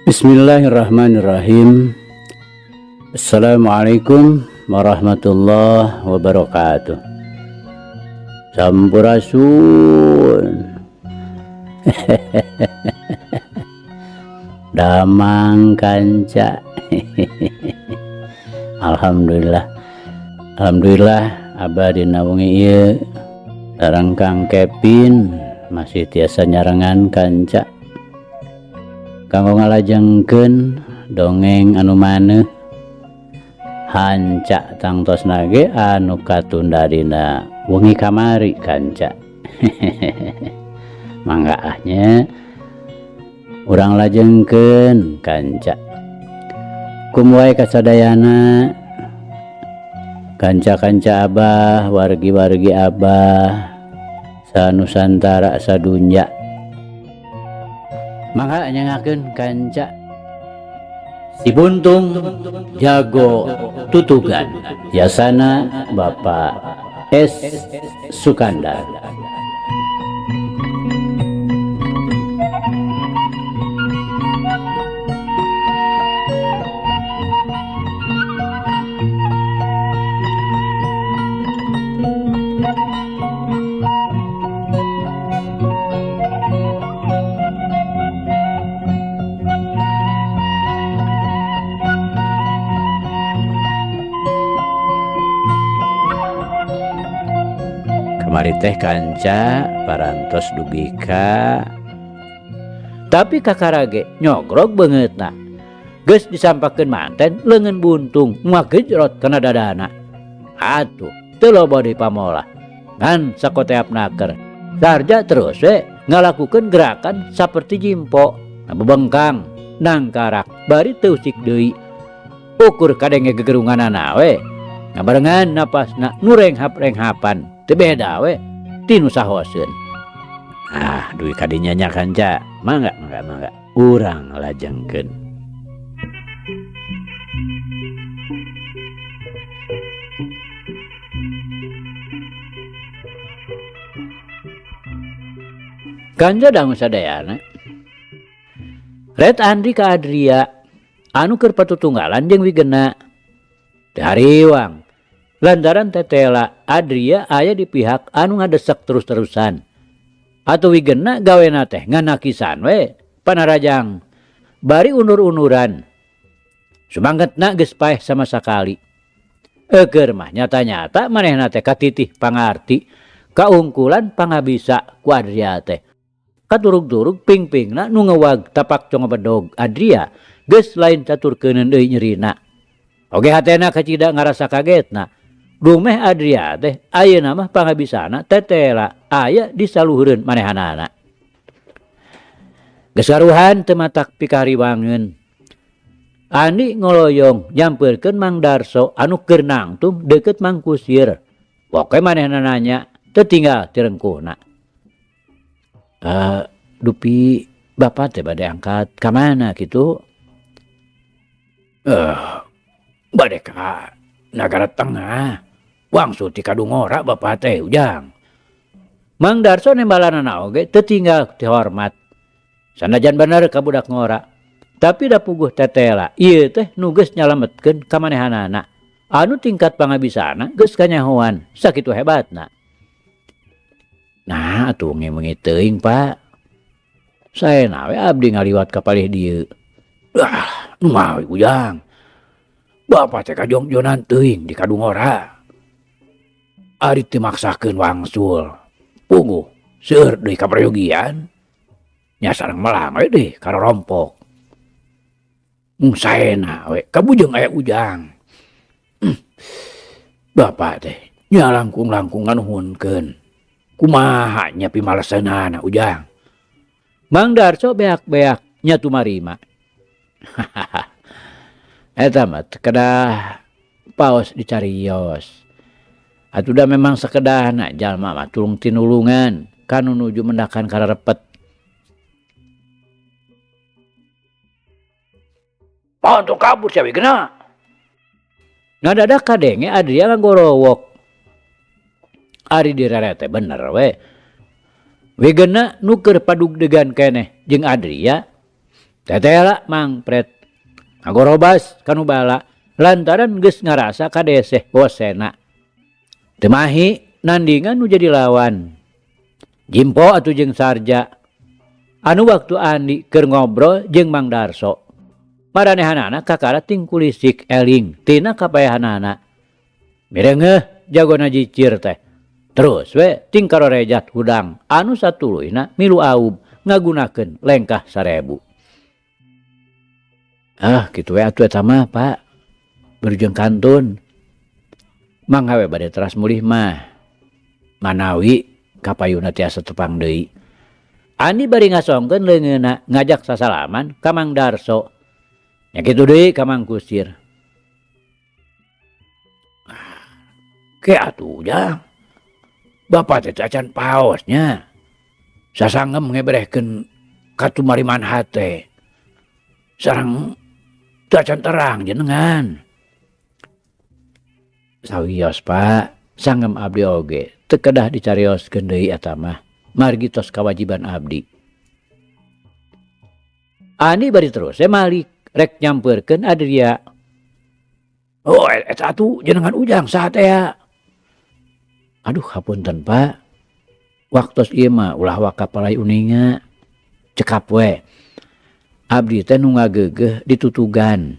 Bismillahirrahmanirrahim. Assalamualaikum warahmatullahi wabarakatuh. Sampurasun. Damang kanca. Alhamdulillah. Alhamdulillah abah dina wengi ieu sareng Kang Kevin masih tiasa nyarengan kanca. Kanggo ngalajengkeun dongeng anu maneuh hanca tangtosna ge anu katunda dina wengi kamari kanca. Mangga ah nya urang lajengkeun kanca. Kum wae kasadayana kanca-kanca abah, wargi-wargi abah sanusantara sadunya. Mangga nyangakeun kanca Si Buntung Jago Tutugan yasana Bapak S Sukandar. Kamari teh kanca parantos dugi ka tapi kakarage nyogrog beungeutna. Geus disampakeun manten leungeun buntung ngagejrot kana dadana. Atuh teu loba deui pamolah. Ngan sakoteap naker. Sarja terus we ngalakukeun gerakan saperti jimpo. Bebengkang nangkarak bari teu usik deui. Ukur kadenge gegerunganana we. Ngabarengan napasna nu renghap-renghapan. Teu beda we ti nu sahoseun. Ah, duwi kadinya nya kanca. Mangga, mangga, mangga. Urang lajengkeun. Kanca dangu sadayana. Red Andri ka Adria anu keur patutunggalan jeung Wigena. Teu hariwang. Lantaran tetela Adria aya di pihak anu ngadesek terus-terusan. Atau Wigena gawena teh nganakisan we panarajang bari unur-unuran. Sumangetna geus paeh sama sakali. Eukeun mah nyata-nyata manehna teh katitih pangarti kaungkulan pangabisa ku Adria teh. Katurug-turug pingpingna nu ngewag tapak congobedog Adria geus lain caturkeuneun deui nyerina. Oge hatena kacida ngarasa kagetna. Dumeh Adria teh ayeuna mah pangabisana tetela aya di saluhureun manehanana. Geus garuhan teu matak pikahariwangeun. Andi ngoloyong nyampeurkeun Mang Darso anu keur nangtung deukeut Mang Kusir. Pokoe manehna nanya teu tinggal ti rengkuhna. Dupi bapak teh bade angkat ka mana kitu? Bade ka Nagara Tengah. Wangsul ti Kadungora bapak teh ujang. Mang Darso nembalanana oge teu tinggal ti hormat. Sanajan bener ka budak ngora. Tapi da puguh tetela ieu teh nu geus nyalametkeun ka manehanana. Anu tingkat pangabisana geus kanyahoan sakitu hebatna. Nah atuh wengi-wengi teuing Pak. Saena we abdi ngaliwat ka palih dieu. Ah, nu mawi ujang. Bapak teh kajongjonan teuing di Kadungora. Ari teu maksakeun wangsul. Puguh seueur deui kaprayogian. Nya sareng melang we deui karorompok. Mung saena we kabujeng aya ujang. Bapak teh nya langkung-langkung nganuhunkeun. Kumaha nya pimaleseunana ujang. Mang Darso beak-beak nya tumarima. Eta mah kedah paos dicarios. Atuh da memang sakedahna jalma mah tulung tinulungan kanu nuju mendakan kararepet. Pantu kabur sia Wigena. Ngadadak kadenge Adria ngagorowok. Ari direret teh bener we. Wigena nu keur padugdegan keneh jeung Adria. Tetela Mangpret ngagorobas kanu bala lantaran geus ngarasa kadeseh bosena. Teu mahi nandingan nu jadi lawan. Jimpo atuh jeung Sarja anu waktu Andi keur ngobrol jeung Mang Darso. Maranehanana kakara tingkulisik eling tina kapayahanana. Mireungeuh jagona jicir teh. Terus we ting karorejat hudang anu satuluyna milu aub ngagunakeun lengkah 1000. Ah kitu we atuh eta mah Pak. Berujung kantun. Mangga we bade teras mulih mah. Manawi kapayuna tiasa tepang deui. Andi bari ngasongkeun leungeunna ngajak sasalaman ka Mang Darso. Nya kitu deui ka Mang Kusir. Ke atuh Jang. Bapak teh acan paosnya. Sasangem ngeberehkeun katumariman hate. Sareng teu acan terang jenengan. Sawios Pak, sangem abdi oge teu kedah dicarioskeun deui eta mah. Margi tos kawajiban abdi. Andi bari terus we malik rek nyampeurkeun Adria. Oh, eta atuh jenengan Ujang saha teh ya? Aduh hapunten Pak. Waktos ieu mah ulah waka palai uninga. Cekap we. Abdi teh nu ngageugeuh ditutugan.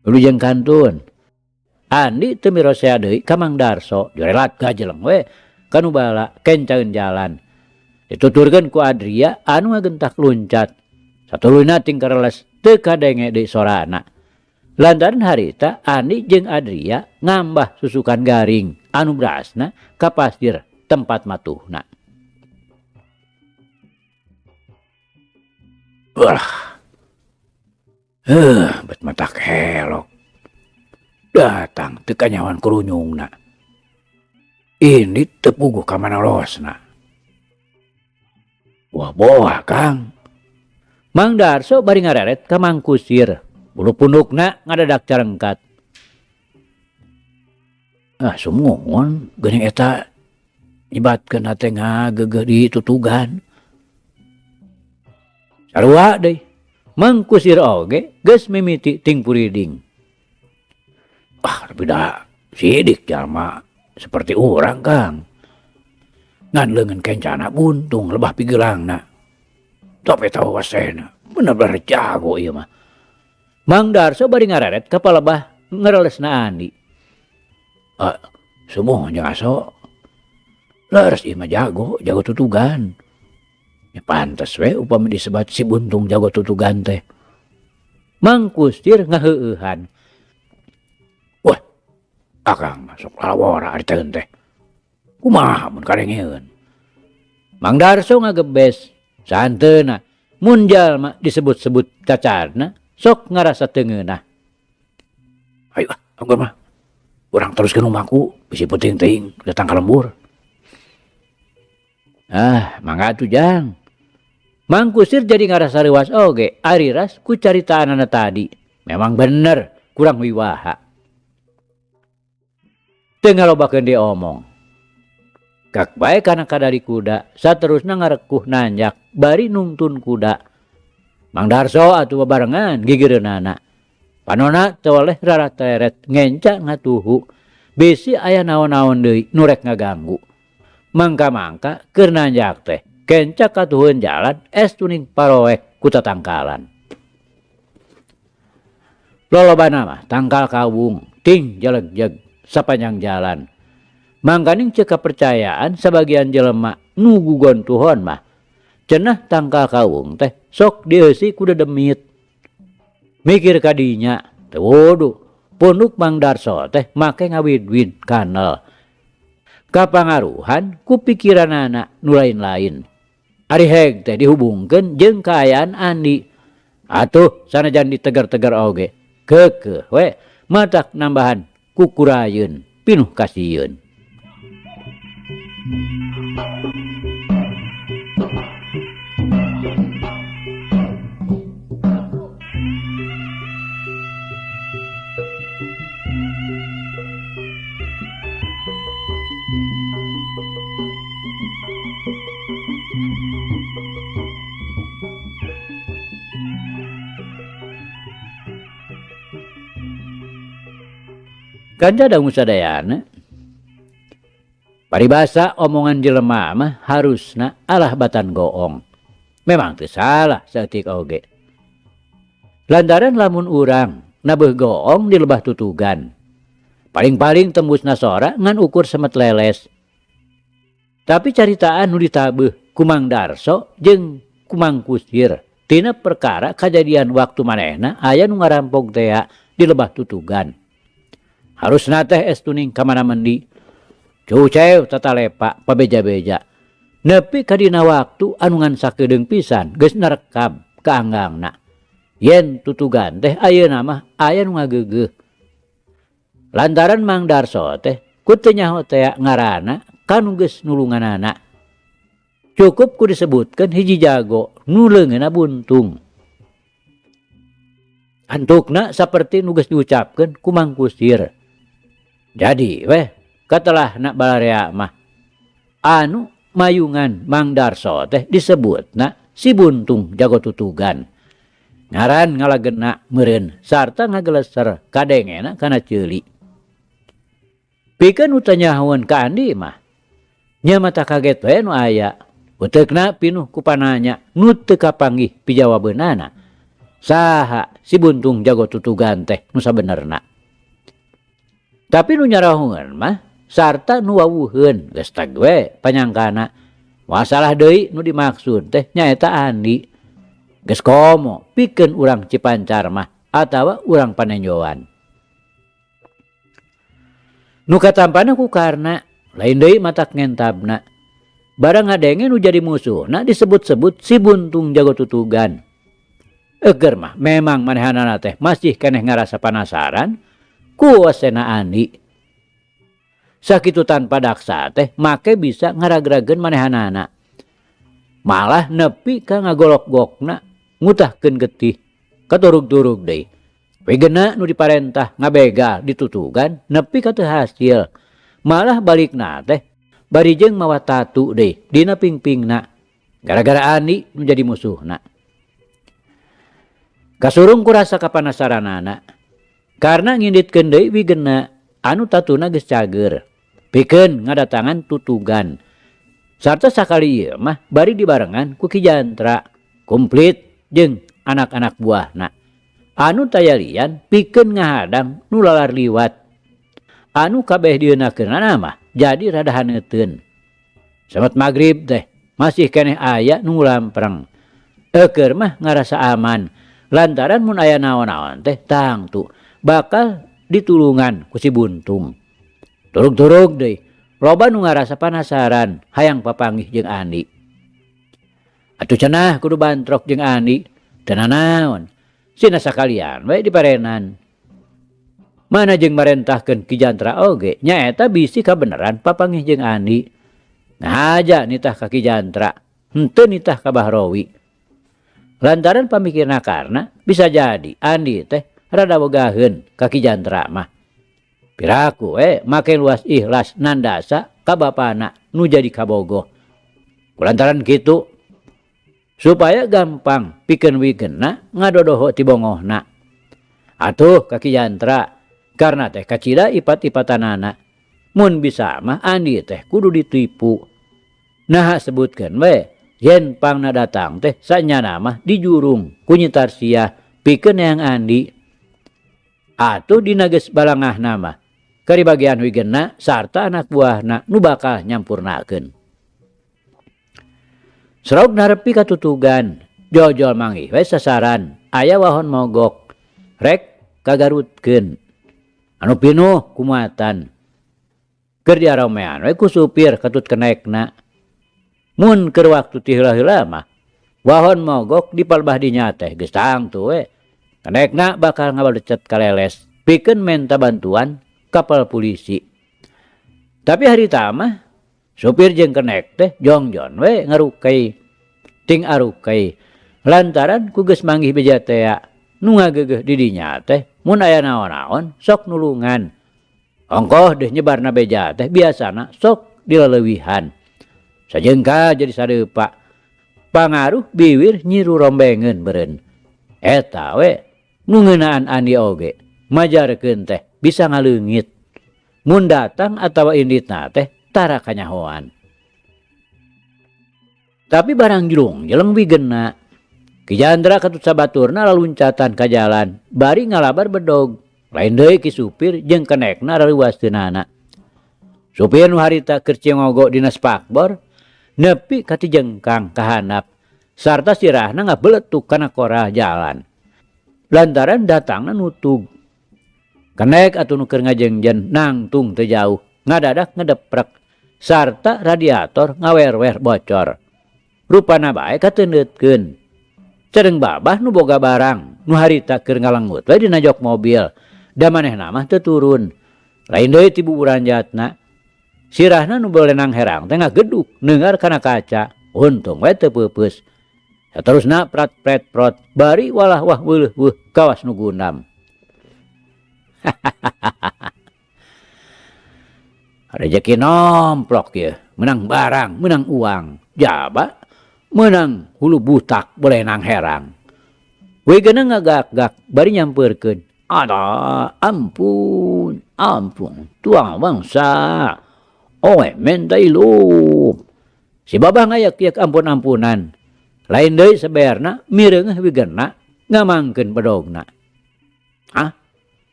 Wilujeng kantun. Andi teu mirosea deui ka Mang Darso, jorelat gajeleng we kanu bala kencaeun jalan. Dituturkeun ku Adria anu ngagentak luncat. Satuluyna ting kareles teu kadenge deui sorana. Lantaran harita Andi jeung Adria ngambah susukan garing anu berasna ka pasir tempat matuhna. Wah. Bet mata kelok. Datang teu kanyawan kurunyungna. Ini teu puguh ka mana losna. Wah boah Kang. Mang Darso bari ngareret ka Mang Kusir. Bulu pundukna ngadadak carengkat. Ah sumuhun geuning eta nyebatkeun hate ngageugeuh ditutugan. Sarua deui. Mang Kusir oge geus mimiti ting puriding. Ah tapi da sidik jalma seperti urang Kang. Ngan leungeun kencana buntung lebah pigeulangna. Tapi tahu wasena bener-bener jago ieu mah. Mang Darso bari ngareret ka palebah ngerelesna Andi. Ah, sumuhun jeung aso. Leres ieu mah jago, jago tutugan. Ya pantes we upami disebat si buntung jago tutugan teh. Mang Kusir ngaheueuhan. Wah, akang mah sok lalawora ari teh teh. Kumaha mun kadengeun. Mang Darso ngagebes, saanteuna mun jalma disebut-sebut cacarna sok ngarasa teu ngeunah. Ayo ah, anggur mah. Urang teruskeun rumahku, bisi penting teuing datang ka lembur. Ah, mangga atuh Jang. Mang Kusir jadi ngarasa reuas oge ari ras ku caritaanana tadi. Memang bener kurang wiwaha. Teu ngalobakeun diomong. Kak bae kana kadari kuda, saterusna ngarekuh nanjak bari nungtun kuda. Mang Darso atuh babarengan gigireunana. Panona teu oleh rarateret ngenca ngatuhu. Bisi aya naon-naon deui nu rek ngaganggu. Mangka-mangka keur nanjak teh kenca katuhun jalan es tuning paroek ku tatangkalan. Lolobana mah tangkal kawung ting jelegjeg sapanjang jalan. Mangkaning ceuk kapercayaan sabagian jelema nu gugon tuhon mah cenah tangkal kawung teh sok dieusi ku dedemit. Mikir kadinya teu wudu punduk Mang Darso teh make ngawid-wid kanel. Kapangaruhan ku pikiranana nu lain-lain. Ari heg teh dihubungkeun jeung kaayaan Andi. Atuh sanajan ditegar-tegar oge keukeuh we matak nambahan kukurayeun pinuh kasieun. Kanca dangu sadayana, paribasa omongan jelema mah harusna alah batan goong. Memang teu salah saeutik oge. Lantaran lamun urang nabeuh goong di lebah tutugan, paling-paling tembusna sora ngan ukur semet leles. Tapi caritaan nu ditabeuh ku Mang Darso jeung ku Mang Kusir tina perkara kajadian waktu manehna aya nu ngarampok tea di lebah tutugan. Harusna teh estuning ka mana mendi. Cucew tatalepa pabeja-beja. Nepi ka dina waktu anu ngan sakedeung pisan geus nerekam ka anggangna. Yen tutugan teh ayeuna mah aya nu ngageugeuh. Lantaran Mang Darso teh ku teu nyaho tea ngaranna kanu geus nulunganana. Cukup ku disebutkeun hiji jago nu leungeunna buntung. Antukna saperti nu geus diucapkeun ku Mang Kusir. Jadi weh katelahna balarea mah anu mayungan Mang Darso teh disebutna si buntung jago tutugan. Ngaran ngalagena meureun sarta ngageleser kadengena kana ceuli. Pikeun nu teu nyahoeun ka Andi mah nya mata kaget we nu aya. Uteukna pinuh ku pananya nu teu kapanggih pijawabeunana. Saha si buntung jago tutugan teh nu sabenerna. Tapi nu nyarahungeun mah sarta nu wawuheun geus tag we panyangkana. Masalah deui nu dimaksud teh nyaeta Andi. Geus komo pikeun urang Cipancar mah atawa urang Panenjoan. Nu katampana ku Karna lain deui matak ngentabna. Barang ngadenge nu jadi musuhna disebut-sebut si buntung jago tutugan. Eger mah memang manehanana teh masih keneh ngarasa panasaran ku wasena Andi. Sakitu tanpa daksa teh make bisa ngaragrageun manehanana. Malah nepi ka ngagolok-gokna ngutahkeun getih katurug-turug deui. Wigena nu diparentah ngabegal ditutugan nepi ka teu hasil. Malah balikna teh bari jeung mawa tatu deui dina pingpingna gara-gara Andi nu jadi musuhna. Kasurung ku rasa kapanasaranana karena nginditkeun deui wigena anu tatuna geus cager pikeun ngadatangan tutugan. Sarta sakali ieu mah bari dibarengan ku Ki Jantra komplit jeung anak-anak buahna anu tayalian pikeun ngahadang nu lalar liwat. Anu kabeh dieunakeunana mah jadi rada haneuteun. Samet magrib teh masih keneh aya nu lampreng. Eukeur mah ngarasa aman lantaran mun aya naon-naon teh tangtu bakal ditulungan ku si buntung. Turug-turug deui loba nu ngarasa panasaran hayang papanggih jeung Andi. Atuh cenah kudu bantrok jeung Andi teu nanaon. Sina sakalian we diparenan. Mana jeung marentahkeun Ki Jantra oge nyaeta bisi kabeneran papanggih jeung Andi. Ngahaja nitah ka Ki Jantra, henteu nitah ka Bahrowi. Lantaran pamikirna karna bisa jadi Andi teh rada bogaheun ka Ki Jantra mah. Piraku we make luas ikhlas nandasa ka bapana nu jadi kabogoh. Kulantaran kitu supaya gampang pikeun wigena ngadodoho ti bongohna. Atuh ka Ki Jantra karena teh kacida ipat-ipatanana. Mun bisa mah Andi teh kudu ditipu. Naha sebutkeun we yen pangna datang teh sanyana mah dijurung ku Nyi Tarsiah pikeun neang Andi. Atuh dina geus balangahna mah kari bagian wigena sarta anak buahna nu bakal nyampurnakeun. Serog narepi katutugan, jol-jol manggih we sasaran aya wahon mogok rek kagarutkeun. Anu pinuh kumuatan. Keur diaromean we ku supir katut kenekna. Mun keur waktu ti heula-heula mah wahon mogok di palbah dinya teh geus tangtu we. Kenekna bakal ngabalecet kaleles pikeun menta bantuan kapal polisi. Tapi harita mah supir jeung kenek teh jongjon we ngarukei ting arukei lantaran ku geus manggih beja tea nu ngageugeuh di dinya teh mun aya naon-naon sok nulungan. Ongkoh deh nyebarna beja teh biasana sok dilaleuwihan. Sajengka jadi sadeupa. Pangaruh biwir nyiru rombengeun beureun. Eta we nu ngeunaan Andi oge majarkeun teh bisa ngaleungit. Mun datang atawa inditna teh tara kanyahoan. Tapi barang jlung jeleng wigena. Ki Jandra katut sabaturna laluncatan ka jalan bari ngalabar bedog. Lain deui ki supir jeung kenekna rareuwasteunana. Supir nu harita keur cingogo dina spakbor nepi ka tijengkang ka handap sarta sirahna ngabeletuk kana koral jalan. Lantaran datangna nutug. Kenek atuh nu keur ngajengjen nangtung teu jauh ngadadak ngedeprek sarta radiator ngawer-wer bocor. Rupana bae kateundeutkeun. Cereng babah nu boga barang nu harita keur ngalengut we dina jok mobil da manehna mah teu turun. Lain deui ti buburanjatna. Sirahna nu belenang herang teh ngageduk neungar kana kaca. Untung we teu peupeus. Saterusna prat pret prot bari walah wah weuleuh weuh kawas nu gundam. Rejeki nomplok ye, menang barang, menang uang, jaba menang hulu butak belenang herang. Wigena ngagak-gak bari nyampeurkeun. Ada ampun, ampun, tuang bangsa. Oe menta ilup. Si babah ngayak-yak ampun-ampunan. Lain deui seberna mireungeuh wigena ngamangkeun bedogna. Hah?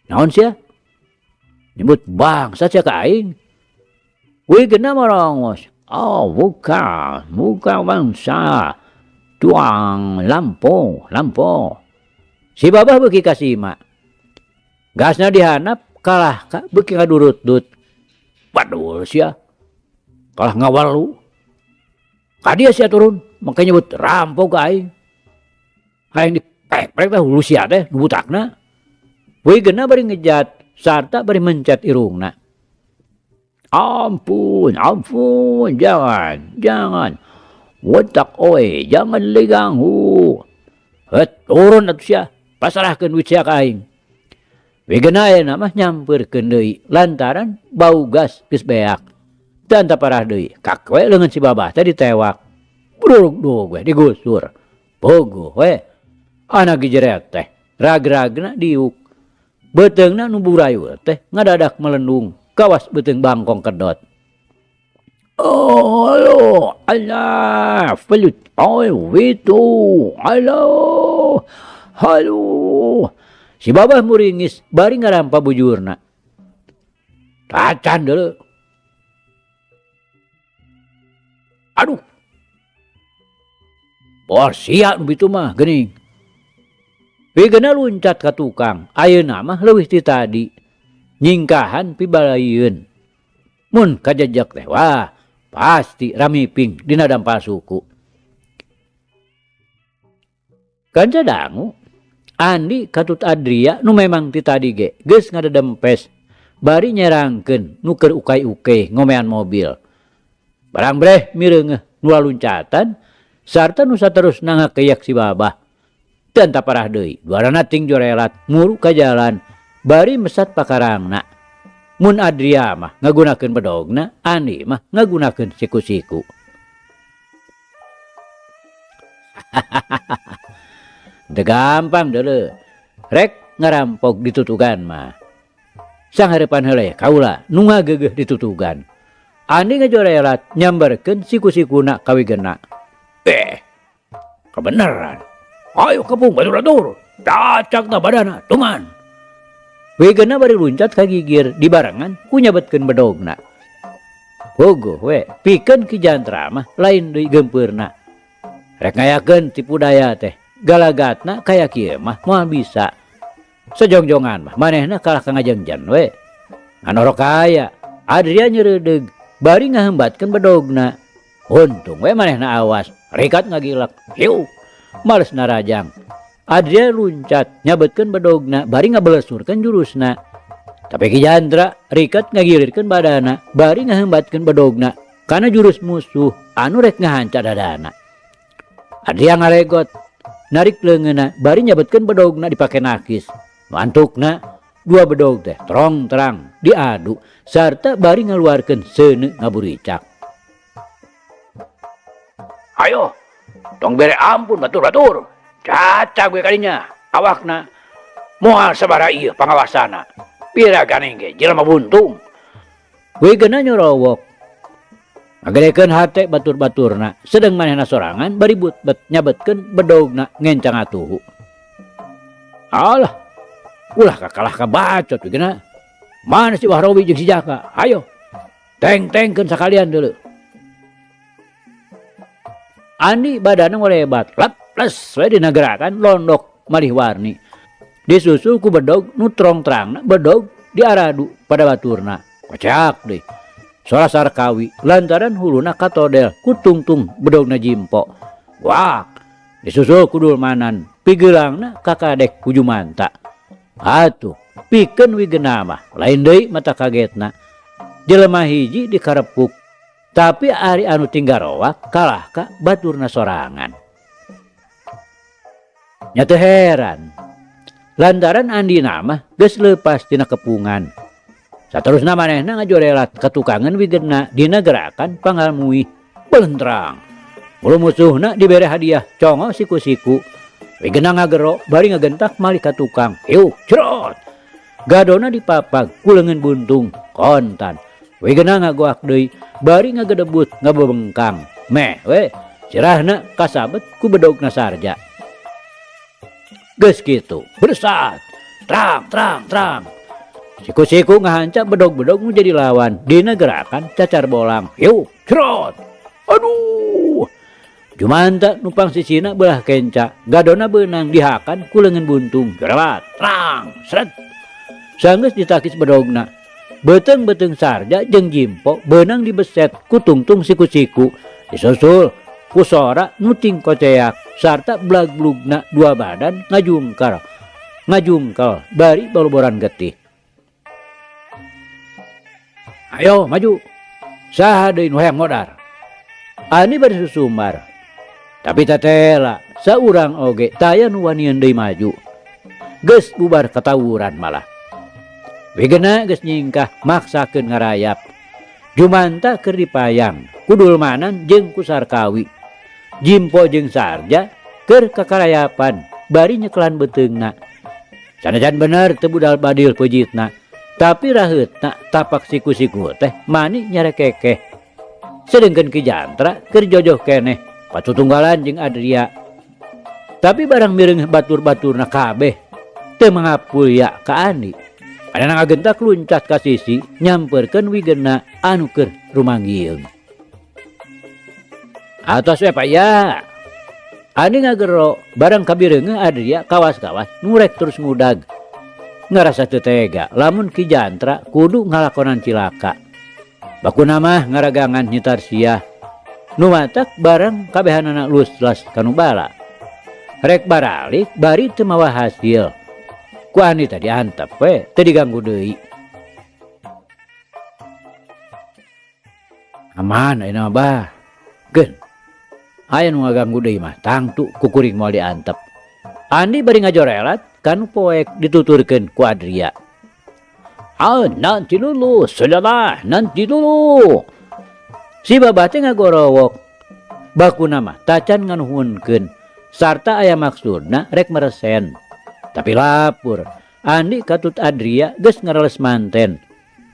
Naon sia? Nyebut bangsa sia ka aing. Wigena marongos. Oh, bukan, bukan bangsa. Tuang lampo, lampo. Si babah beuki kasima. Gasna dihanap kalah ka beuki ngadurut-dut. Badul sia. Kalah ngawalu. Ka dia sia turun, make nyebut rampok ka aing. Aing dipeprek teh hulu sia teh nu butakna. Wigena bari ngejat sarta bari mencet irungna. Ampun, ampun, jangan, jangan. Wetak oe, jangan diganggu. Het, turun atuh sia, pasarahkeun duit sia ka aing. Wigena ayeuna mah nyampeurkeun deui lantaran bau gas geus beak. Teu parah deui, kak we leungeun si babah teh ditewak. Brurug we digusur. Bogoh we. Anak gijeret teh, rag-ragna diuk. Beuteungna nu burayu teh ngadadak melendung kawas beuteung bangkong kedot. Oh, alo, alah, pelut, oi, witu, alo, halo. Si babah muringis bari ngarampa bujurna. Tacan deuleu. Aduh. Bor sia nu bitu mah geuning. Wigena luncat ka tukang, ayeuna mah leuwih ti tadi. Nyingkahan pibalaieun. Mun kajejek teh wah, pasti ramiping dina dampal suku. Kanca dangu, Andi katut Adria nu memang ti tadi ge geus ngadedempes bari nyerangkeun nu keur ukay-ukay ngomean mobil. Barang breh mireungeuh nu laluncatan sarta nu saterusna ngakeyak si babah. Teu parah deui, duanana ting jorelat muru ka jalan bari mesat pakarangna. Mun Adria mah ngagunakeun bedogna, Andi mah ngagunakeun siku-siku. Teu gampang deuleu, rek ngarampok ditutugan mah. Sanghareupan heula kaula nu ngageugeuh ditutugan. Andi ngajorelat nyamberkeun siku-sikuna ka wigena. Kebenaran. Ayo kepung batur-batur. Cacak na badana, tuman. Wigena bari luncat ka gigir dibarengan ku nyabetkeun bedogna. Puguh we, pikeun Ki Jantra mah lain deui gempeurna. Rek ngayakeun tipu daya teh, galagatna kaya kieu mah moal bisa. Sejongjongan mah manehna kalah ka ngajengjen we. Ngan orok kaya, Adria nyereudeg bari ngahembatkeun bedogna. Untung we manehna awas, rikat ngagilek. Hiu, males narajang. Adria luncat nyabetkeun bedogna bari ngabelesurkeun jurusna. Tapi Ki Jantra rikat ngagilirkeun badana bari ngahembatkeun bedogna kana jurus musuh anu rek ngahanca dadana. Adria ngaregot, narik leungeunna bari nyabetkeun bedogna dipake nakis. Mantukna dua bedog teh terong terang diadu sarta bari ngaluarkeun seuneu ngaburicak. Ayo, tong bere ampun batur-batur. Caca gue kalinya, awakna moal sabara ieu pangawasana. Pira ganeng ge jelema buntung. Wigena nyorowok. Ngagedekeun hate batur-baturna, sedeng manehna sorangan bari bet nyabetkeun bedogna ngencang atuhu. Alah, ulah kakalah ka bacot wigena. Mana si Wahrowi jeung si Jaka? Ayo, teng-tengkeun sakalian deuleu. Andi badanna ngolebat, lep les we dina gerakan londok malih warni. Disusul ku bedog nu trong-trangna bedog diaradu pada baturna. Koceak deui. Sora Sarkawi lantaran huluna katodel ku tungtung bedogna jimpo. Wak, disusul ku Dulmanan, pigeulangna kakadek ku Jumanta. Atuh, pikeun wigena mah lain deui mata kagetna. Jelema hiji dikarepuk, tapi ari anu tinggarowak kalah ka baturna sorangan. Nya teu heran, lantaran Andina mah geus leupas tina kepungan. Saterusna manehna ngajorelat ka tukangan wigena dina gerakan panggal muih belentrang. Mulu musuhna dibere hadiah congo siku-siku. Wigena ngagero bari ngagentak malih ka tukang. Hiuk cerot. Gadona dipapag ku leungeun buntung kontan. Wigena ngagoak deui bari ngagedebut ngabebengkang. Meh we sirahna kasabet ku bedogna sarja. Geus kitu bersat trang trang trang. Siku-siku ngahanca bedog-bedog nu jadi lawan dina gerakan cacar bolang. Hiuk cerot. Aduh. Jumanta nupang sisina belah kenca, gadona beunang dihakan ku leungeun buntung. Jerelat, trang, sret. Sanggeus ditakis bedogna. Beuteung-beuteung sarja jeung jimpo beunang dibeset ku tungtung siku-siku. Disusul ku sora nu tingkoceak sarta blag-blugna dua badan ngajungkal. Ngajungkal bari baloboran getih. Ayo maju. Saha deui nu hayang modar? Ani bari susumbar. Tapi tatela saurang oge taya nu wanian deui maju. Geus bubar katawuran malah. Wigena geus nyingkah maksakeun ngarayap. Jumanta keur dipayang ku Dulmanan jeung ku Sarkawi. Jimpo jeung Sarja keur kakarayapan bari nyekelan beuteungna. Sanajan bener teu budal badil peujeutna, tapi raheutna tapak siku-siku teh mani nyarekekeh. Sedengkeun Ki Jantra keur jojoh keneh patutunggalan jeung Adria. Tapi barang mireung batur-baturna kabeh teu mangapulya ka Andi. Manehna ngagentak luncat ka sisi nyamperkeun wigena anu keur rumanggieung. Atos we paya. Andi ngagero barang kabireungeuh Adria kawas-kawas nurek terus ngudag. Ngarasa teu tega lamun Ki Jantra kudu ngalakonan cilaka. Bakuna mah ngaragangan nyitar sia. Nu matak barang kabehanana luslas kanu bala. Rek baralik bari teu mawa hasil. Ku Andi tadi antep we teu diganggu deui. Aman ayeuna mah bah. Geun. Aya nu ngaganggu deui mah tangtu ku kuring moal diantep. Andi bari ngajorelat kanu poek dituturkeun ku Adria. Ah, nanti dulu, sudahlah, nanti dulu. Si babah teh ngagorowok. Bakuna mah tacan nganuhunkeun sarta aya maksudna rek meresen. Tapi lapur, Andi katut Adria geus ngareles manten.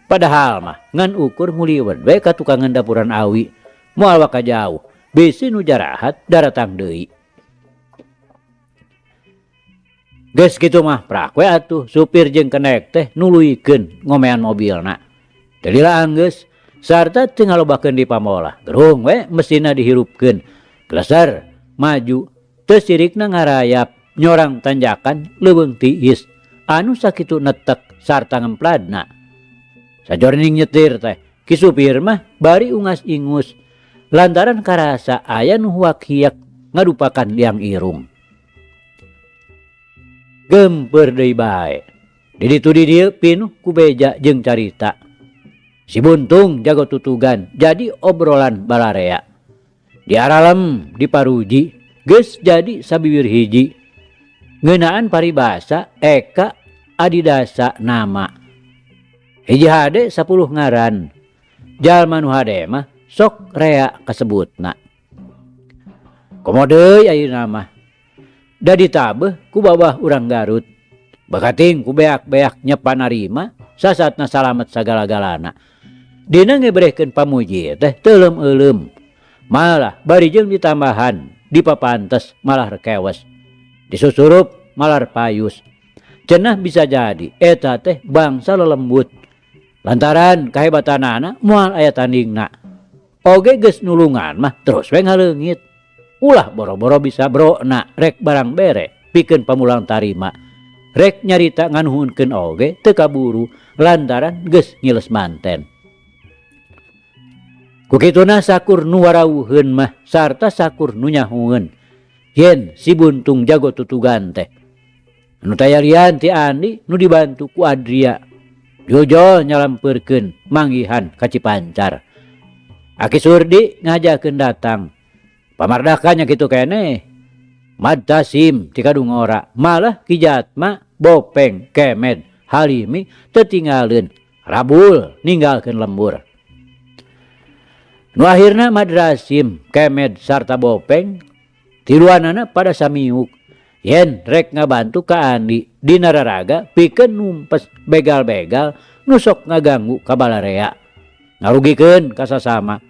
Padahal mah ngan ukur nguliweun we ka tukangan dapuran awi. Moal waka jauh, bisi nu jarahat daratang deui. Geus kitu mah prak we atuh supir jeung kenek teh nuluykeun ngomean mobilna. Teu lila anggeus sarta teu ngalobakeun di pamolah. Gerung we mesinna dihirupkeun. Gleser maju teu sirikna ngarayap nyorang tanjakan leuweung tiis anu sakitu netek sarta ngempladna. Sajoroning nyetir teh ki supir mah bari ungas-ingus lantaran karasa aya nu huak-hiak ngadupakan liang irung. Gemper deui bae. Di ditu di dieu pinuh ku beja jeung carita. Si Buntung jago tutugan jadi obrolan balarea. Di aralem di paruji geus jadi sabiwir hiji. Ngeunaan paribasa eka adidasa nama. Hiji hade 10 ngaran. Jalma nu hade mah sok rea kasebutna. Komo deui ayeuna mah. Da ditabeuh ku babah urang Garut. Bakating ku beak-beak nyepan narima sasatna salamet sagala-galana. Dina ngebrehkeun pamuji teh teu euleum-euleum. Malah bari jeung ditambahan, dipapantes malah rekewes. Disusurup malah payus. Cenah bisa jadi eta teh bangsa lelembut. Lantaran kahebatanana moal aya tandingna. Oge geus nulungan mah terus we ngaleungit. Ulah boro-boro bisa brona rek barang bere pikeun pamulang tarima. Rek nyarita nganuhunkeun oge teu kaburu lantaran geus ngiles manten. Kukituna sakur nu warawuheun mah sarta sakur nu nyahueun yen si Buntung jago tutugan teh. Anu tayarian ti Andi nu dibantu ku Adria. Jojo nyalampeurkeun manggihan ka Cipancar. Aki Surdi ngajakeun datang. Pamardakan nya kitu keneh. Madtasim ti Kadungora malah Ki Jatma Bopeng Kemed Halimi teu tinggaleun rabul ninggalkeun lembur. Nu akhirna Madrasim Kemed sarta Bopeng tiluanana pada samiuk yen rek ngabantu ka Andi dina raraga pikeun numpes begal-begal nu sok ngaganggu ka balarea ngarugikeun ka sasama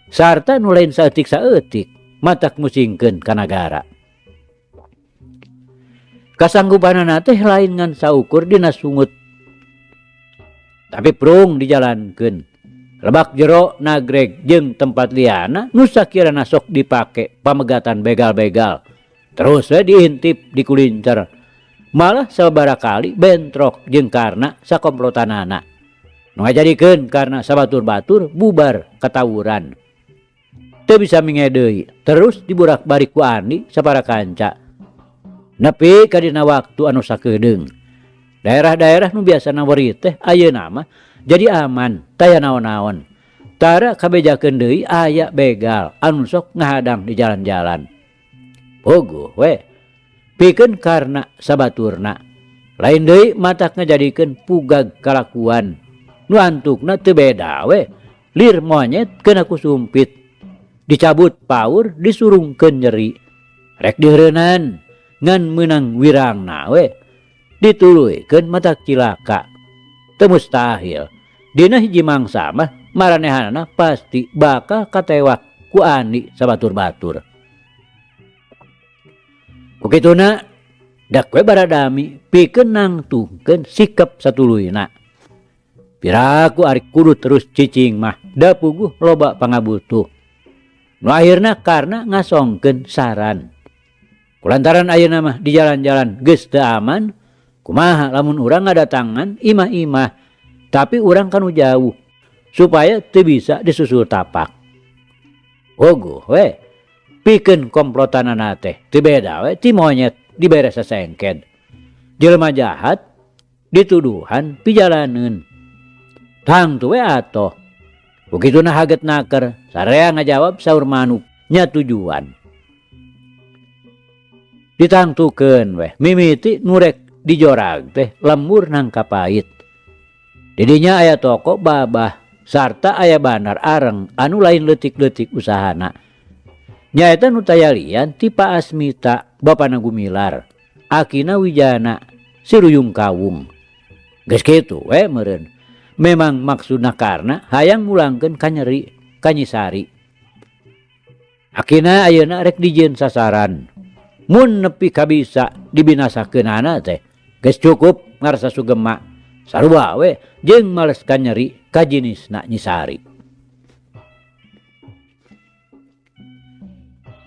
sarta nu lain saeutik saeutik matak musingkeun ka nagara. Kasanggupanana teh lain ngan saukur dina sungut tapi prung dijalankeun. Lebak jero Nagreg jeung tempat liana nu sakirana sok dipake pamegatan begal-begal. Terus we diintip dikulincer. Malah sababaraha kali bentrok jeung karna sakomplotanana. Nu ngajadikeun karna sabatur-batur bubar katawuran. Teu bisa minge deui, terus diburak-balik ku Andi sapara kanca. Nepi ka dina waktu anu sakedeung. Daerah-daerah nu biasana weri teh ayeuna mah jadi aman, taya naon-naon. Tara kabejakeun deui aya begal anu sok ngahadang di jalan-jalan. Puguh we pikeun karna sabaturna. Lain deui matak ngajadikeun pugag kalakuan. Nu antukna teu beda we. Lir monyet kena ku sumpit. Dicabut paur disurungkeun nyeri. Rek dihreunan ngan meunang wirangna we. Dituluykeun matak cilaka. Teu mustahil. Dina hiji mangsa mah maranehanana pasti bakal katewak ku Andi sabatur-batur. Ku kituna dak we baradami pikeun nangtungkeun sikap satuluyna. Piraku ari kudu terus cicing mah da puguh loba pangabutuh. Nu akhirna karna ngasongkeun saran. Kulantaran ayeuna mah di jalan-jalan geus teu aman, kumaha lamun urang ngadatangan imah-imah tapi urang kanu jauh supaya teu bisa disusul tapak. Puguh we pikeun komplotanana teh teu beda we ti monyet dibere sasengked. Jelema jahat dituduhan pijalaneun. Tangtu we atoh. Kukituna haget naker sarea ngajawab saur manuk nya tujuan. Ditangtukeun weh mimiti nu rek dijorag teh lembur nangka pait. Didinya aya toko babah sarta aya bandar areng anu lain leutik-leutik usahana. Nyaeta nu tayalian ti Pak Asmita bapana Gumilar, akina Wijana si Ruyung Kawung. Geus kitu we meureun. Memang maksudna karna hayang mulangkeun ka nyeri ka Nyi Sari. Akina ayeuna rek dijieun sasaran. Mun nepi ka bisa dibinasakeunana teh geus cukup ngarasa sugema. Sarua we jeung males ka nyeri ka jinisna Nyi Sari.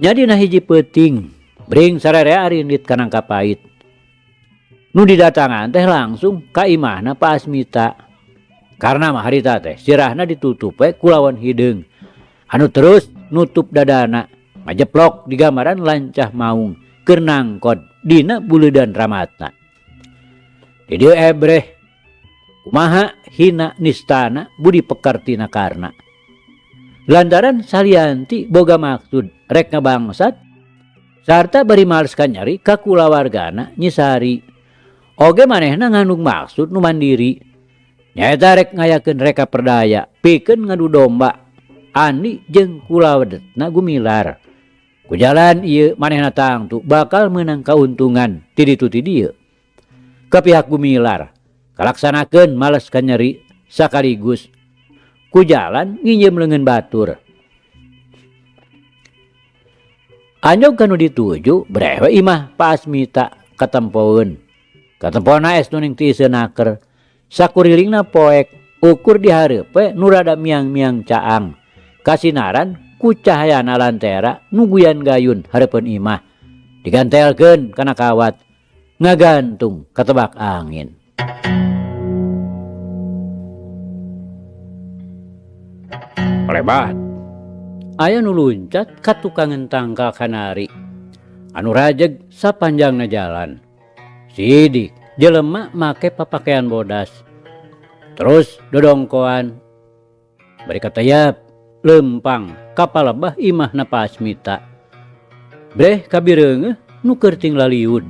Nya dina hiji peuting bring sararea arindit ka nangka pait. Nu didatangan teh langsung ka imahna Pak Asmita. Karena mah harita teh sirahna ditutup we kulawan hideung. Anu terus nutup dadana majeplok di gambaran lancah maung keur nangkod dina buleudan ramatna. Di dieu ebreh kumaha hina nistana budi pekertina Karna. Lantaran salianti boga maksud rek ngabangsat sarta bari males kanyari ka kulawargana Nyi Sari. Oge manehna ngandung maksud nu mandiri. Nyaeta rek ngayakeun reka perdaya pikeun ngadu domba Andi jeung kulawedetna Gumilar. Ku jalan ieu manehna tangtu bakal meunang kauntungan ti ditu ti dieu. Ka pihak Gumilar kalaksanakeun males kanyeri sakaligus Ku jalan nginjem leungeun batur. Anjog ka nu dituju breh we imah Pak Asmita katempoeun. Katempona es nuning tiiseun naker. Sakurilingna poek ukur di hareup we nu rada miang-miang caang. Kasinaran ku cahayana lantera nu guyan gayun hareupeun imah. Digantelkeun kana kawat ngagantung katebak angin. Lebat. Aya nu luncat ka tukangan tangkal kanari anu rajeg sapanjangna jalan. Sidik jelema make papakaian bodas. Terus dodongkoan bari katayap lempang ka palebah imahna Pak Asmita. Breh kabireungeuh nu keur laliud.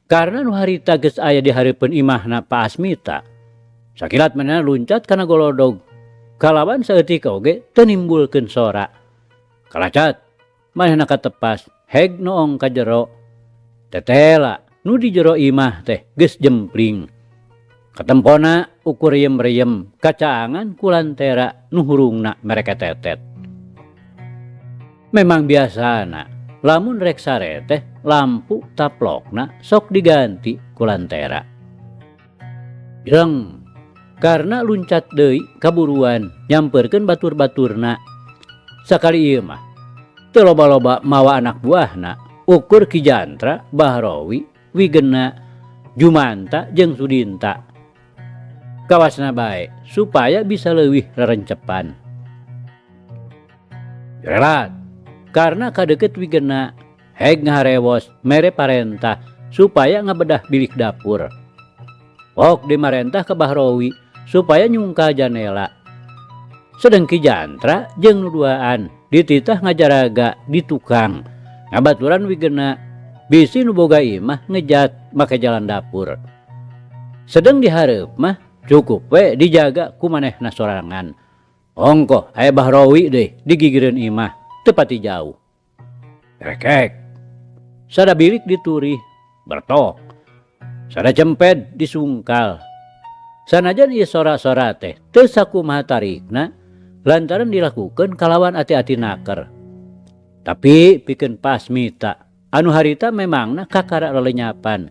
Karena nu harita geus aya di hareupeun imahna Pak Asmita, sakilat manehna luncat kana golodog. Kalawan saeutik oge teu nimbulkeun sora. Kalacat manehna katepas heg noong ka jero. Tetela nu di jero imah teh geus jempling. Katempona ukur riem-riem kacaangan ku lantera nu hurungna mereketetet. Memang biasana lamun rek sare teh lampu taplokna sok diganti ku lantera. Jreng karena luncat deui kaburuan nyamperkeun batur-baturna. Sakali ieu mah teu loba-loba mawa anak buahna ukur Ki Jantra, Bahrowi, Wigena, Jumanta jeung Sudinta. Kawasna bae supaya bisa leuwih rerencepan. Relat karena kadeukeut Wigena heg ngaharewos mere parentah supaya ngabedah bilik dapur. Ok dimarentah ke Bahrowi supaya nyungkal janela. Sedeng Ki Jantra jeung nu duaan dititah ngajaraga di tukang. Ngabaturan Wigena bisi nu boga imah ngejat make jalan dapur. Sedeng dihareup mah cukup we dijaga ku manehna sorangan. Ongkoh aya Bahrowi deui digigireun imah teu pati jauh. Rekek. Sada bilik diturih bertok. Sada cemped disungkal. Sanajan ieu sora-sora teh teu sakumaha tarikna lantaran dilakukeun kalawan ati-ati naker. Tapi pikeun Pak Asmita anu harita memangna kakara lelenyapan.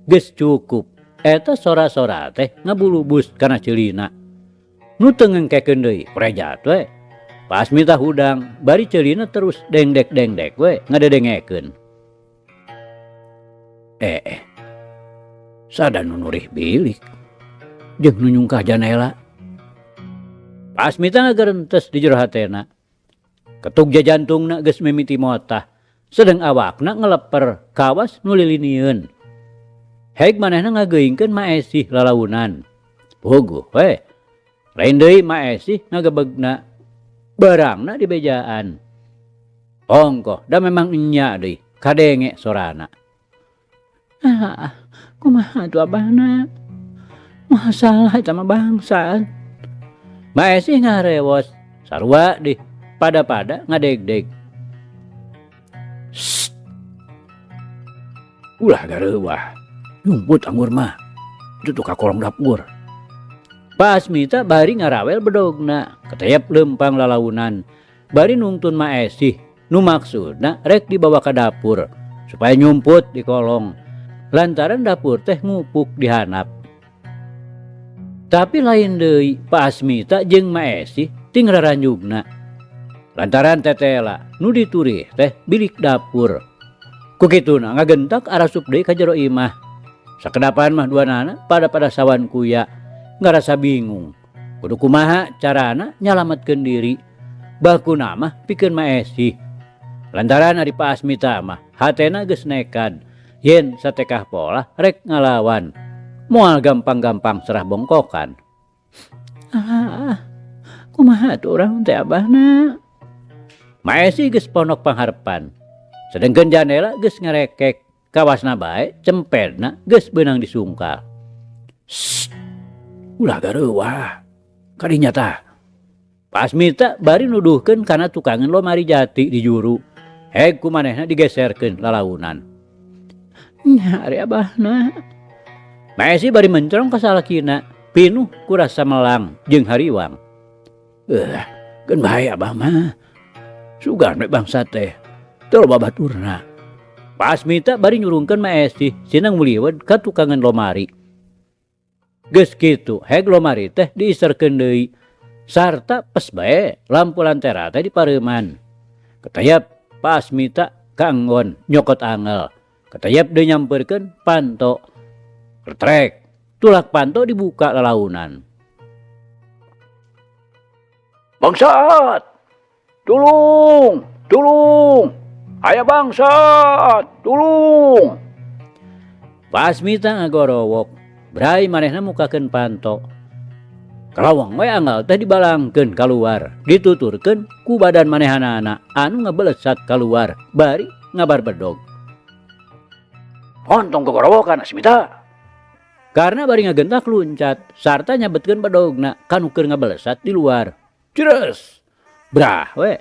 Geus cukup eta sora-sora teh ngabulubus kana ceulina. Nu teu ngengkekeun deui prejat we. Pak Asmita hudang bari ceulina terus dengdek-dengdek we ngadedengekeun. Sada nu nurih bilik jeung nu nyungkah janela. Pak Asmita ngagerentes di jero hatena. Ketuk jajantungna geus mimiti motah, sedeng awakna ngeleper kawas nu lilinieun. Heg manehna ngageuingkeun Ma Esih lalaunan. Puguh we. Lain deui Ma Esih ngagebegna barangna di bejaan. Ongkoh da memang enya deui kadenge sorana. Ah, kumaha atuh abahna? Masalah eta mah bangsat. Ma Esih ngarewos sarua dih pada-pada ngadegdeg. Sst. Ulah gareuwah. Nyumput anggur mah. Itu ka kolong dapur. Pak Asmita bari ngarawel bedogna, keteyep lempang lalaunan. Bari nungtun Ma Esih, nu maksudna rek dibawa ka dapur supaya nyumput di kolong. Lantaran dapur teh ngupuk di handap. Tapi lain deui Pak Asmita jeung Ma Esih ting raranjugna. Lantaran tetela nu diturih teh bilik dapur. Ku kituna ngagentak arasup deui ka jero imah. Sakedapan mah duanana pada-pada sawan kuya ngarasa bingung. Kudu kumaha carana nyalametkeun diri. Bakuna mah pikeun Ma Esih. Lantaran ari Pak Asmita mah hatena geus nekad yen satekah polah rek ngalawan. Moal gampang-gampang serah bongkokan. Ah, kumaha atuh urang teh abahna? Ma Esih geus ponok pangharepan. Sedengkeun janela geus ngarekek. Kawasna bae cempedna geus beunang disungkal. Sst. Ulah gareuwah. Kadinya tah. Pak Asmita bari nuduhkeun kana tukangan lomari jati di juru. Heg ku manehna digeserkeun lalaunan. Nya ari abahna. Ma Esih bari mencrong ka salakina. Pinuh ku rasa melang jeung hariwang. Keun bae abah mah. Sugan we bangsa teh. Teu loba baturna. Pak Asmita bari nyurungkeun Ma Esih sinang muliwed ka tukangan lomari. Geus kitu heg lomari teh diiserkeun deui sarta pes bae lampu lantera teh dipareuman. Ketayap Pak Asmita kaanggon nyokot angel. Ketayap deui nyampeurkeun panto. Retrek tulak panto dibuka lalaunan. Bangsat! Tulung! Tulung! Aya bangsat! Tulung! Pak Asmita ngagorowok, brai manehna mukakeun panto. Kalawang we anggal teh dibalangkeun kaluar, dituturkeun ku badan manehanana anu ngabelesat kaluar, bari ngabar bedog. Ontong gogorowokan Asmita. Karena bari ngagentak luncat, sarta nyabetkeun bedogna kanu keur ngabelesat di luar. Cres! Brah we.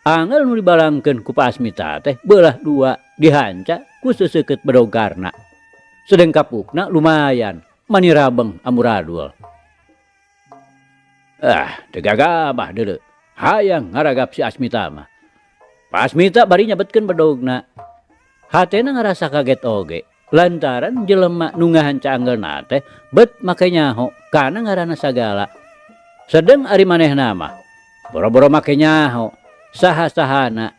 Angel nu dibalangkeun ku Pak Asmita teh beulah dua dihanca ku seseukeut bedog karna. Sedeng kapukna lumayan, mani rabeng amburadul. Teu gagabah deuleu. Hayang ngaragap si Asmita mah. Pak Asmita bari nyabetkeun bedogna. Hatena ngarasa kaget oge. Lantaran jelema nu ngahanca anggelna teh bet make nyaho kana ngaranna sagala. Sedeng ari manehna mah boro-boro make nyaho saha-sahana.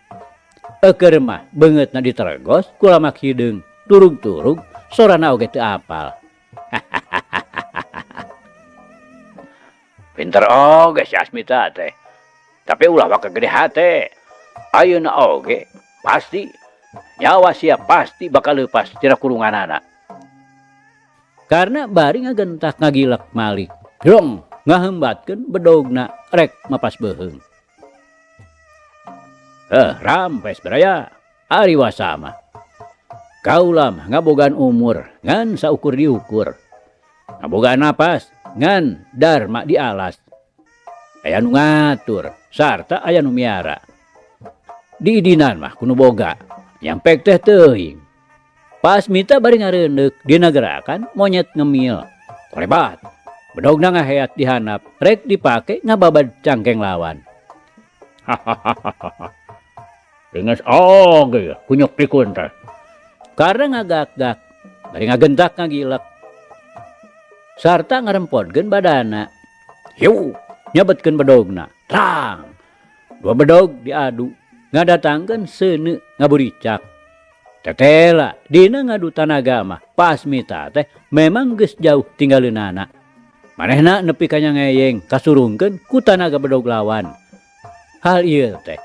Eukeur mah beungeutna ditergos ku lamak hideung, turug-turug sorana oge teu apal. Pinter oge si Asmita teh. Tapi ulah waka gede hate. Ayeuna oge pasti nyawa sia pasti bakal leupas tina kurunganana. Karena bari ngagentak ngagilek malik. Dong ngahembatkeun bedogna rek mapas beuheung. Rampes baraya ari wasama. Kaula mah ngabogaan umur ngan saukur diukur. Ngabogaan napas ngan darma dialas. Aya nu ngatur sarta aya nu miara. Diidinan mah kunu boga. Nyampek teh teuing. Pak Asmita bari ngareundeuk dina gerakan monyet ngemil. Korebat. Bedogna ngaheat dihandap rek dipake ngababad cangkeng lawan. Hahaha. Inges oge kunyuk pikun teh. Karena ngagak-gak, bari ngagentak ngagilek. Sarta ngarempodkeun badana. Hiu, nyabetkeun bedogna. Trang. Dua bedog diadu, ngadatangkeun seuneu ngaburicak. Tetela dina ngadu tanaga mah Pak Asmita teh memang geus jauh tinggaleunana. Manehna nepi ka nyangeyeng kasurungkeun ku tanaga bedog lawan. Hal ieu teh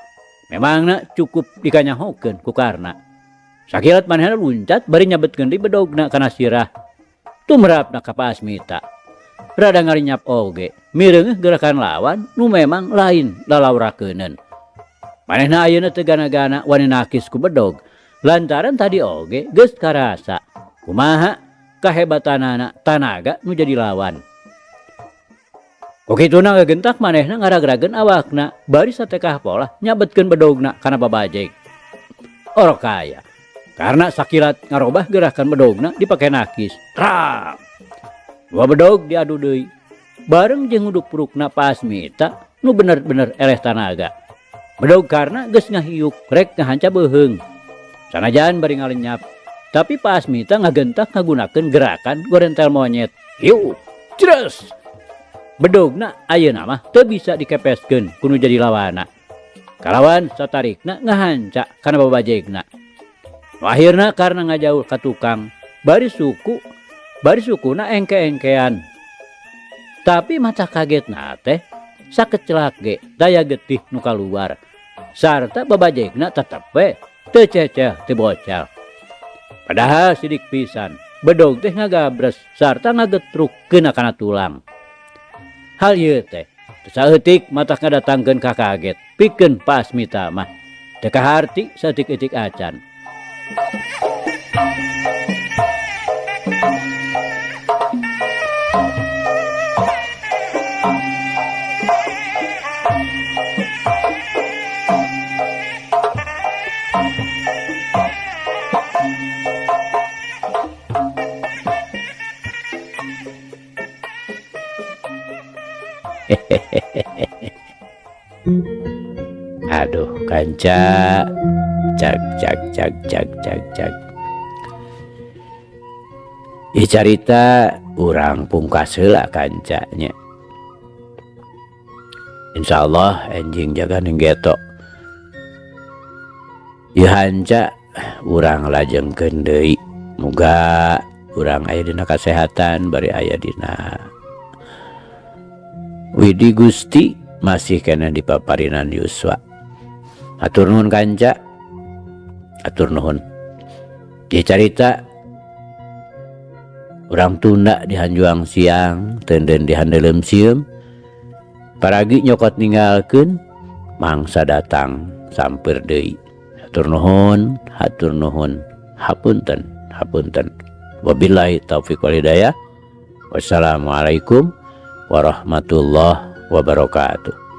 memangna cukup dikanyahokeun ku Karna. Sakilat manehna luncat bari nyabetkeun deui bedogna kana sirah. Tumrapna ka Pak Asmita. Rada ngarinyap oge, mireungeuh gerakan lawan nu memang lain lalaurakeuneuun. Manehna ayeuna teu gana-gana wani nakis ku bedog. Lantaran tadi oge geus karasa kumaha kahebatanana tanaga nu jadi lawan. Kokituna ngagentak manehna ngaragrageun awakna bari satekah polah nyabetkeun bedogna kana babajeg. Orok kaya. Karena sakilat ngarobah gerakan bedogna dipake nakis. Trang. Dua bedog diadu deui. Bareng jeung nguduk purukna Pak Asmita nu bener-bener eleh tanaga. Bedog karna geus ngahiuk rek ngahanca beuheung. Sanajan bari ngalenyap, tapi Pak Asmita ngagentak ngagunakeun gerakan gorentel monyet. Hiuk, cres. Bedogna ayeuna mah teu bisa dikepeskeun ku nu jadi lawana. Kalawan satarikna ngahanca kana babajegna. Nu akhirna karena ngajauh ka tukang, bari sukuna engke-engkean. Tapi mata kagetna teh sakecelak ge daya getih nu kaluar. Sarta babajegna tetep we teu ceceh teu bocel. Padahal sidik pisan, bedog teh ngagabres sarta ngagetruk keuna kana tulang. Hal ieu teh teu saeutik matak ngadatangkeun kakaget pikeun Pak Asmita mah. Teu kaharti saeutik-eutik acan. Aduh, kanca, cag cag cag cag cag cag. Ieu carita urang pungkas heula, kanca, nya. Insyaallah enjing jaga ning geto. Ieu hanca urang lajengkeun deui. Muga urang aya dina kasehatan bari aya dina Widi Gusti, masih keneh dipaparinan yuswa. Hatur nuhun, kanca. Hatur nuhun. Ieu carita urang tunda di hanjuang siang, tenden di handeuleum sieum. Paragi nyokot ninggalkeun, mangsa datang sampeur deui. Hatur nuhun, hatur nuhun. Hapunten, hapunten. Wabillahi taufik wal hidayah. Wassalamualaikum warahmatullahi wabarakatuh.